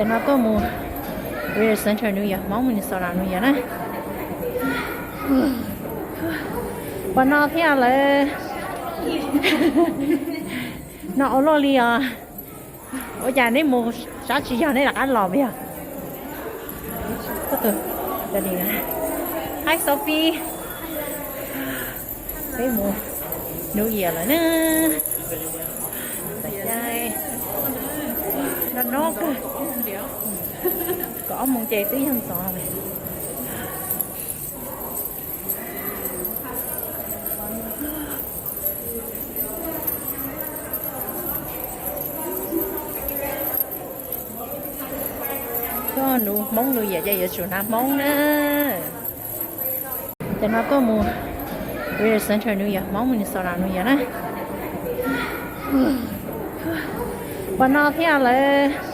Ces no tuaj mus Visitor Center New Year, Hmoob Minnesota New Year na. Puas no thiab lawm? No ua luaj li os. Ua cas neb mus sab tsis yog neb rov qab los puas yog? Hi Sophie. Peb mus New Year lawm na. No no kawg. Kaum ob moos ces twb yog tod lawm. Koj nuv Hmoob New Year ces yuav tsum hnav Hmoob na. Ces no tuaj mus Visitor Center New Year, Hmoob Minnesota New Year na. Puas no thiab lawm?